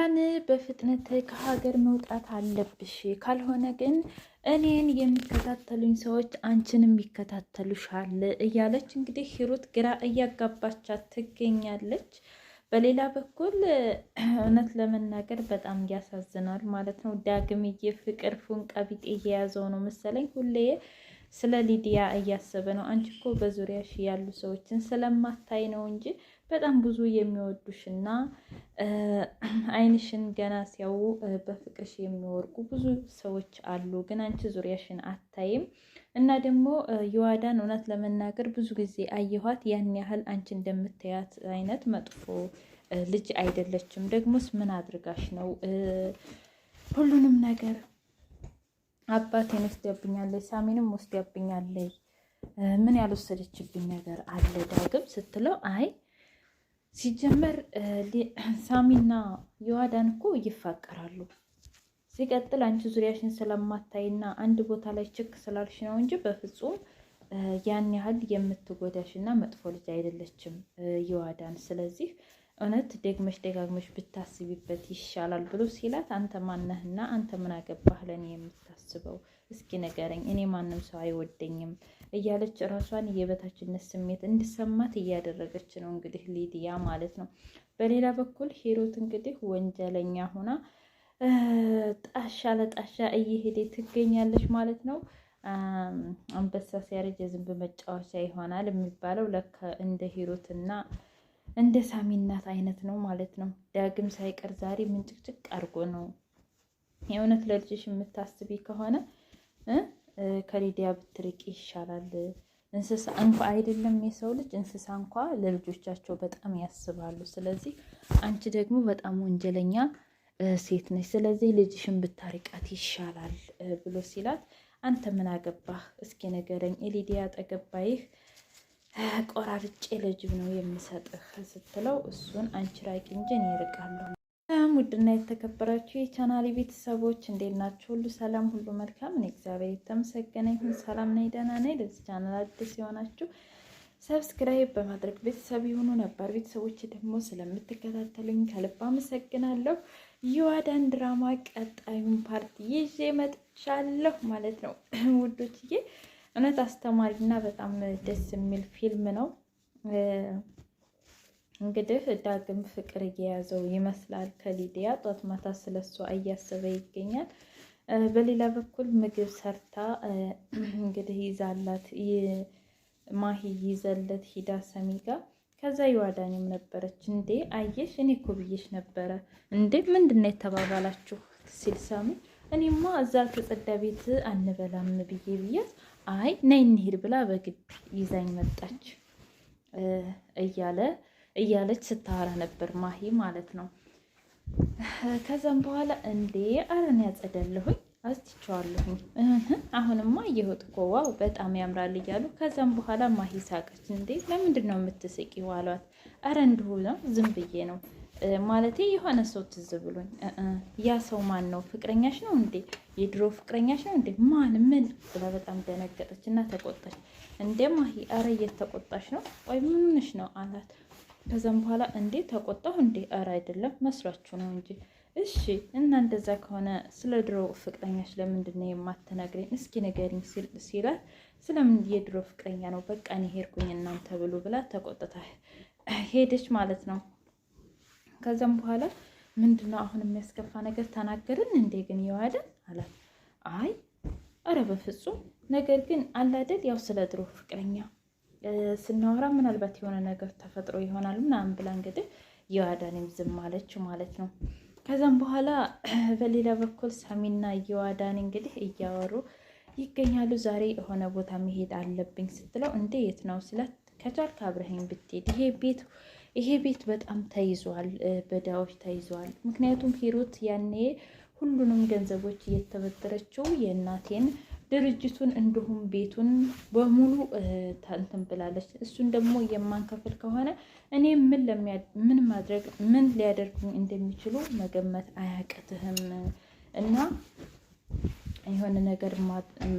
ሊዲያን በፍጥነት ከሀገር መውጣት አለብሽ፣ ካልሆነ ግን እኔን የሚከታተሉኝ ሰዎች አንቺንም ይከታተሉሻል እያለች እንግዲህ ሂሩት ግራ እያጋባቻት ትገኛለች። በሌላ በኩል እውነት ለመናገር በጣም ያሳዝናል ማለት ነው። ዳግምዬ ፍቅር ፉንቃ ቢጤ እየያዘው ነው መሰለኝ ሁሌ ስለ ሊዲያ እያሰበ ነው። አንቺ እኮ በዙሪያሽ ያሉ ሰዎችን ስለማታይ ነው እንጂ በጣም ብዙ የሚወዱሽና ዓይንሽን ገና ሲያዩ በፍቅርሽ የሚወርቁ ብዙ ሰዎች አሉ። ግን አንቺ ዙሪያሽን አታይም። እና ደግሞ የዋዳን እውነት ለመናገር ብዙ ጊዜ አየኋት። ያን ያህል አንቺ እንደምታያት አይነት መጥፎ ልጅ አይደለችም። ደግሞስ ምን አድርጋሽ ነው ሁሉንም ነገር አባቴን ወስዳብኛለች፣ ሳሚንም ወስዳብኛለች፣ ምን ያልወሰደችብኝ ነገር አለ ዳግም ስትለው፣ አይ ሲጀመር ሳሚና የዋዳን እኮ ይፋቀራሉ። ሲቀጥል አንቺ ዙሪያሽን ስለማታይና አንድ ቦታ ላይ ችክ ስላልሽ ነው እንጂ በፍጹም ያን ያህል የምትጎዳሽ እና መጥፎ ልጅ አይደለችም የዋዳን። ስለዚህ እውነት ደግመሽ ደጋግመሽ ብታስቢበት ይሻላል ብሎ ሲላት፣ አንተ ማነህና አንተ ምን አገባህ ለእኔ የምታስበው እስኪ ንገረኝ፣ እኔ ማንም ሰው አይወደኝም እያለች ራሷን የበታችነት ስሜት እንዲሰማት እያደረገች ነው እንግዲህ ሊዲያ ማለት ነው። በሌላ በኩል ሂሩት እንግዲህ ወንጀለኛ ሆና ጣሻ ለጣሻ እየሄደ ትገኛለች ማለት ነው። አንበሳ ሲያረጅ የዝንብ መጫወቻ ይሆናል የሚባለው ለካ እንደ ሂሩትና እንደ ሳሚ እናት አይነት ነው ማለት ነው። ዳግም ሳይቀር ዛሬ ምንጭቅጭቅ አድርጎ ነው። የእውነት ለልጅሽ የምታስቢ ከሆነ ከሊዲያ ብትርቂ ይሻላል። እንስሳ እንኳ አይደለም የሰው ልጅ እንስሳ እንኳ ለልጆቻቸው በጣም ያስባሉ። ስለዚህ አንቺ ደግሞ በጣም ወንጀለኛ ሴት ነች። ስለዚህ ልጅሽን ብታርቃት ይሻላል ብሎ ሲላት፣ አንተ ምን አገባህ እስኪ ንገረኝ፣ ሊዲያ ጠገባይህ ቆራርጬ ለጅብ ነው የምሰጥህ ስትለው፣ እሱን አንቺ ራቂ እንጂ እኔ እርቃለሁ። ሰላም ውድና የተከበራችሁ የቻናሌ ቤተሰቦች እንዴት ናችሁ? ሁሉ ሰላም፣ ሁሉ መልካም። እኔ እግዚአብሔር የተመሰገነ ይሁን ሰላም ነኝ፣ ደህና ነኝ። ለዚህ ቻናል አዲስ የሆናችሁ subscribe በማድረግ ቤተሰብ የሆኑ ነባር ቤተሰቦች ደግሞ ስለምትከታተሉኝ ከልብ አመሰግናለሁ። የዋዳን ድራማ ቀጣዩን part ይዤ መጥቻለሁ ማለት ነው ውዶችዬ። እውነት አስተማሪና በጣም ደስ የሚል ፊልም ነው። እንግዲህ ዳግም ፍቅር እየያዘው ይመስላል ከሊዲያ፣ ጧት ማታ ስለሷ እያሰበ ይገኛል። በሌላ በኩል ምግብ ሰርታ እንግዲህ ይዛላት ማሂ ይዘለት ሂዳ ሰሚ ጋር፣ ከዛ ይዋዳኝም ነበረች። እንዴ አየሽ፣ እኔ እኮ ብዬሽ ነበረ። እንዴ ምንድን ነው የተባባላችሁ ሲል ሰሚ፣ እኔማ እዛ አልተጸዳ ቤት አንበላም ብዬ ብያት፣ አይ ነይ እንሂድ ብላ በግድ ይዛኝ መጣች እያለ እያለች ስታወራ ነበር ማሂ ማለት ነው። ከዛም በኋላ እንዴ አረን ያጸደልሁኝ አስችቸዋለሁኝ አሁንማ አየሁት እኮ wow በጣም ያምራል እያሉ፣ ከዛም በኋላ ማሂ ሳቀች። እንዴ ለምንድን ነው የምትስቂው አሏት። አረ እንዲሁ ነው ዝም ብዬ ነው፣ ማለቴ የሆነ ሰው ትዝ ብሎኝ። ያ ሰው ማን ነው? ፍቅረኛሽ ነው እንዴ? የድሮ ፍቅረኛሽ ነው እንዴ? ማን ምን ብላ በጣም ደነገጠች እና ተቆጣች። እንዴ ማሂ አረ እየተቆጣሽ ነው? ቆይ ምንሽ ነው አላት። ከዛም በኋላ እንዴ ተቆጣሁ እንዴ? አረ አይደለም መስሏችሁ ነው እንጂ። እሺ እና እንደዛ ከሆነ ስለ ድሮ ፍቅረኛሽ ለምንድን ነው የማትነግሪኝ? እስኪ ንገሪኝ ሲላት፣ ስለምን የድሮ ፍቅረኛ ነው፣ በቃ እኔ ሄድኩኝ እናንተ ብሉ ብላ ተቆጥታ ሄደች ማለት ነው። ከዛም በኋላ ምንድነው አሁን የሚያስከፋ ነገር ተናገርን እንዴ ግን የዋለን አላት። አይ አረ በፍጹም፣ ነገር ግን አላደል ያው ስለ ድሮ ፍቅረኛ ስናወራ ምናልባት የሆነ ነገር ተፈጥሮ ይሆናል ምናምን ብላ እንግዲህ የዋዳኔም ዝም አለች ማለት ነው። ከዛም በኋላ በሌላ በኩል ሳሚና የዋዳኔ እንግዲህ እያወሩ ይገኛሉ። ዛሬ የሆነ ቦታ መሄድ አለብኝ ስትለው፣ እንዴ የት ነው ስላት፣ ከቻልክ አብረኸኝ ብትሄድ ይሄ ቤት በጣም ተይዟል፣ በዳዎች ተይዟል። ምክንያቱም ሂሩት ያኔ ሁሉንም ገንዘቦች እየተበደረችው የእናቴን ድርጅቱን እንዲሁም ቤቱን በሙሉ እንትን ብላለች። እሱን ደግሞ የማንከፍል ከሆነ እኔ ምን ማድረግ ምን ሊያደርጉኝ እንደሚችሉ መገመት አያቅትህም እና የሆነ ነገር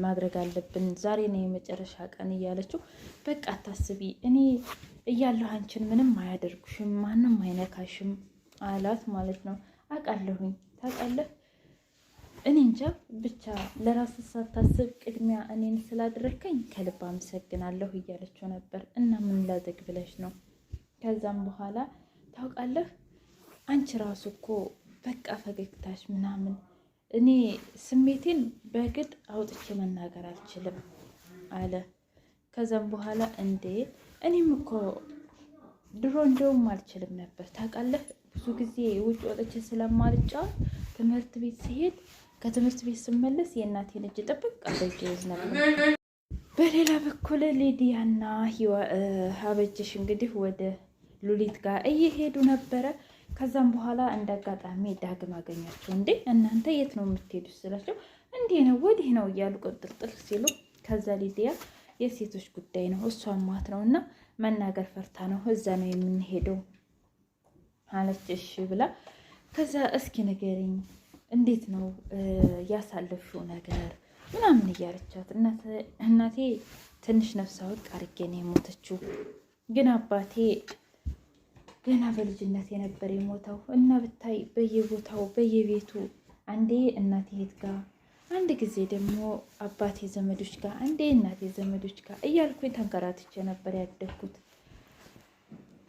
ማድረግ አለብን። ዛሬ ነው የመጨረሻ ቀን እያለችው፣ በቃ አታስቢ፣ እኔ እያለሁ አንቺን ምንም አያደርጉሽም፣ ማንም አይነካሽም አላት ማለት ነው። አውቃለሁኝ ታውቃለህ እኔ እንጃ ብቻ ለራስህ ሳታስብ ቅድሚያ እኔን ስላደረግከኝ ከልብ አመሰግናለሁ እያለችው ነበር። እና ምን ላድርግ ብለሽ ነው? ከዛም በኋላ ታውቃለህ አንቺ ራሱ እኮ በቃ ፈገግታሽ ምናምን እኔ ስሜቴን በግድ አውጥቼ መናገር አልችልም አለ። ከዛም በኋላ እንዴ እኔም እኮ ድሮ እንደውም አልችልም ነበር ታውቃለህ፣ ብዙ ጊዜ ውጭ ወጥቼ ስለማልጫወት ትምህርት ቤት ስሄድ ከትምህርት ቤት ስመለስ የእናቴን እጅ ጥብቅ አድርጌ ይዝ ነበር። በሌላ በኩል ሊዲያና አበጀሽ እንግዲህ ወደ ሉሊት ጋር እየሄዱ ነበረ። ከዛም በኋላ እንደ አጋጣሚ ዳግም አገኛቸው። እንዴ እናንተ የት ነው የምትሄዱ ስላቸው እንዲህ ነው ወዲህ ነው እያሉ ቅጥልጥል ሲሉ፣ ከዛ ሊዲያ የሴቶች ጉዳይ ነው እሷ ማት ነው እና መናገር ፈርታ ነው እዛ ነው የምንሄደው አለች። እሺ ብላ ከዛ እስኪ ንገሪኝ እንዴት ነው ያሳለፍሽው ነገር ምናምን እያለቻት፣ እናቴ ትንሽ ነፍስ አውቅ አድርጌ ነው የሞተችው፣ ግን አባቴ ገና በልጅነት የነበር የሞተው እና ብታይ በየቦታው በየቤቱ አንዴ እናቴ እህት ጋር፣ አንድ ጊዜ ደግሞ አባቴ ዘመዶች ጋር፣ አንዴ እናቴ ዘመዶች ጋር እያልኩኝ ተንከራትቼ ነበር ያደግኩት።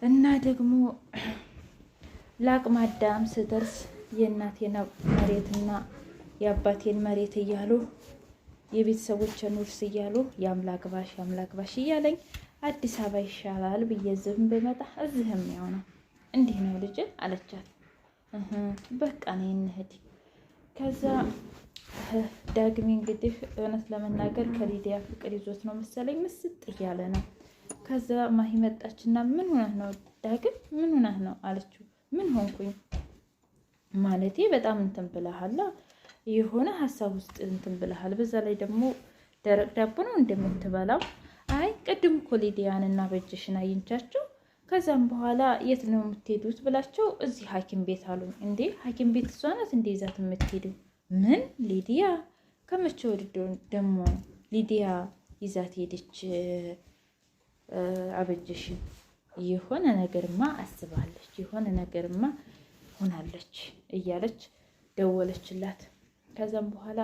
እና ደግሞ ለአቅመ አዳም ስደርስ የእናቴን መሬትና የአባቴን መሬት እያሉ የቤተሰቦችን ውርስ እያሉ የአምላክ ባሽ የአምላክ ባሽ እያለኝ አዲስ አበባ ይሻላል ብዬ ዝም ብመጣ እዚህም ያው ነው። እንዲህ ነው ልጅ አለቻት። በቃ ነይ እንሂድ። ከዛ ዳግሜ እንግዲህ እውነት ለመናገር ከሊዲያ ፍቅር ይዞት ነው መሰለኝ ምስጥ እያለ ነው። ከዛ ማሂ መጣችና ምን ሆነህ ነው ዳግም፣ ምን ሆነህ ነው አለችው። ምን ሆንኩኝ ማለቴ በጣም እንትን ብለሃል፣ የሆነ ሀሳብ ውስጥ እንትን ብለሃል። በዛ ላይ ደግሞ ደረቅ ዳቦ ነው እንደምትበላው። አይ ቅድም እኮ ሊዲያን እና በጀሽን አግኝቻቸው ከዛም በኋላ የት ነው የምትሄዱት ብላቸው እዚህ ሐኪም ቤት አሉኝ። እንዴ ሐኪም ቤት እሷ ናት እንዴ ይዛት የምትሄደው? ምን ሊዲያ? ከመቼ ወዲህ ደግሞ ሊዲያ ይዛት ሄደች አበጀሽን? የሆነ ነገርማ አስባለች፣ የሆነ ነገርማ ሆናለች እያለች ደወለችላት። ከዛም በኋላ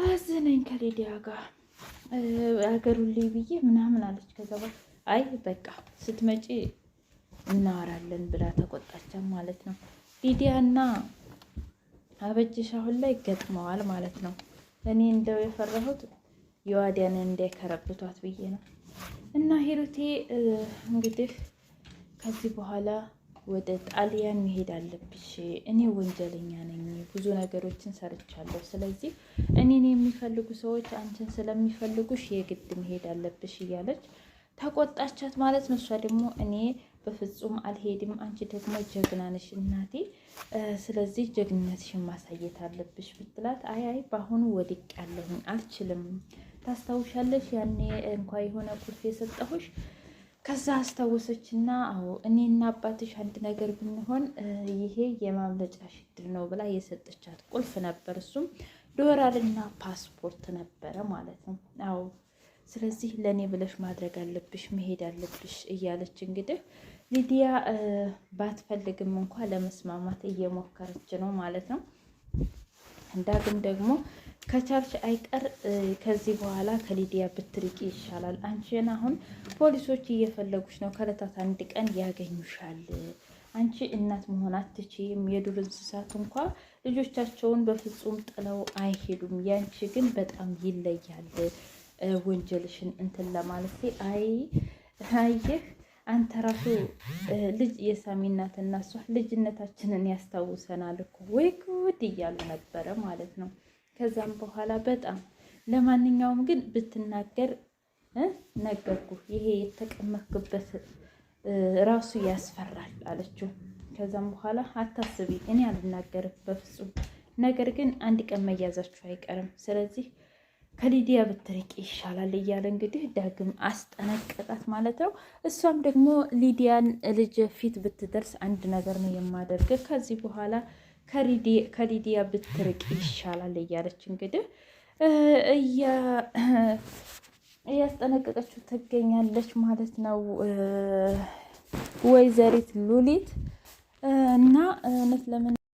አዝነኝ ከሊዲያ ጋር አገሩን ልይ ብዬ ምናምን አለች። ከዛ በኋላ አይ በቃ ስትመጪ እናወራለን ብላ ተቆጣቻ ማለት ነው። ሊዲያና አበጀሽ አሁን ላይ ገጥመዋል ማለት ነው። እኔ እንደው የፈራሁት የዋዲያንን እንዳይከረብቷት ብዬ ነው። እና ሂሩቴ እንግዲህ ከዚህ በኋላ ወደ ጣሊያን መሄድ አለብሽ። እኔ ወንጀለኛ ነኝ፣ ብዙ ነገሮችን ሰርቻለሁ። ስለዚህ እኔን የሚፈልጉ ሰዎች አንቺን ስለሚፈልጉሽ የግድ መሄድ አለብሽ እያለች ተቆጣቻት ማለት ነው። እሷ ደግሞ እኔ በፍጹም አልሄድም፣ አንቺ ደግሞ ጀግና ነሽ እናቴ፣ ስለዚህ ጀግንነትሽን ማሳየት አለብሽ ብትላት፣ አይ አይ በአሁኑ ወድቄያለሁኝ አልችልም። ታስታውሻለሽ ያኔ እንኳ የሆነ ቁልፍ የሰጠሁሽ። ከዛ አስታወሰችና አዎ እኔና አባትሽ አንድ ነገር ብንሆን ይሄ የማምለጫሽ እድል ነው ብላ የሰጠቻት ቁልፍ ነበር። እሱም ዶላርና ፓስፖርት ነበረ ማለት ነው። አዎ ስለዚህ ለእኔ ብለሽ ማድረግ አለብሽ፣ መሄድ አለብሽ እያለች እንግዲህ ሊዲያ ባትፈልግም እንኳ ለመስማማት እየሞከረች ነው ማለት ነው። ዳግም ደግሞ ከቻልሽ አይቀር ከዚህ በኋላ ከሊዲያ ብትርቂ ይሻላል። አንቺን አሁን ፖሊሶች እየፈለጉሽ ነው። ከእለታት አንድ ቀን ያገኙሻል። አንቺ እናት መሆን አትችይም። የዱር እንስሳት እንኳ ልጆቻቸውን በፍጹም ጥለው አይሄዱም። ያንቺ ግን በጣም ይለያል። ወንጀልሽን እንትን ለማለት አይ አየህ አንተ ራሱ ልጅ የሳሚ እናትና እሷ ልጅነታችንን ያስታውሰናል እኮ ወይ ጉድ እያሉ ነበረ ማለት ነው። ከዛም በኋላ በጣም ለማንኛውም ግን ብትናገር ነገርኩ፣ ይሄ የተቀመክበት ራሱ ያስፈራል አለችው። ከዛም በኋላ አታስቢ፣ እኔ አልናገርም በፍጹም ነገር ግን አንድ ቀን መያዛችሁ አይቀርም፣ ስለዚህ ከሊዲያ ብትርቂ ይሻላል እያለ እንግዲህ ዳግም አስጠነቀቃት ማለት ነው። እሷም ደግሞ ሊዲያን ልጅ ፊት ብትደርስ አንድ ነገር ነው የማደርግ ከዚህ በኋላ ከሊዲያ ብትርቅ ይሻላል እያለች እንግዲህ እያስጠነቀቀችው ትገኛለች ማለት ነው ወይዘሪት ሉሊት። እና እውነት ለምን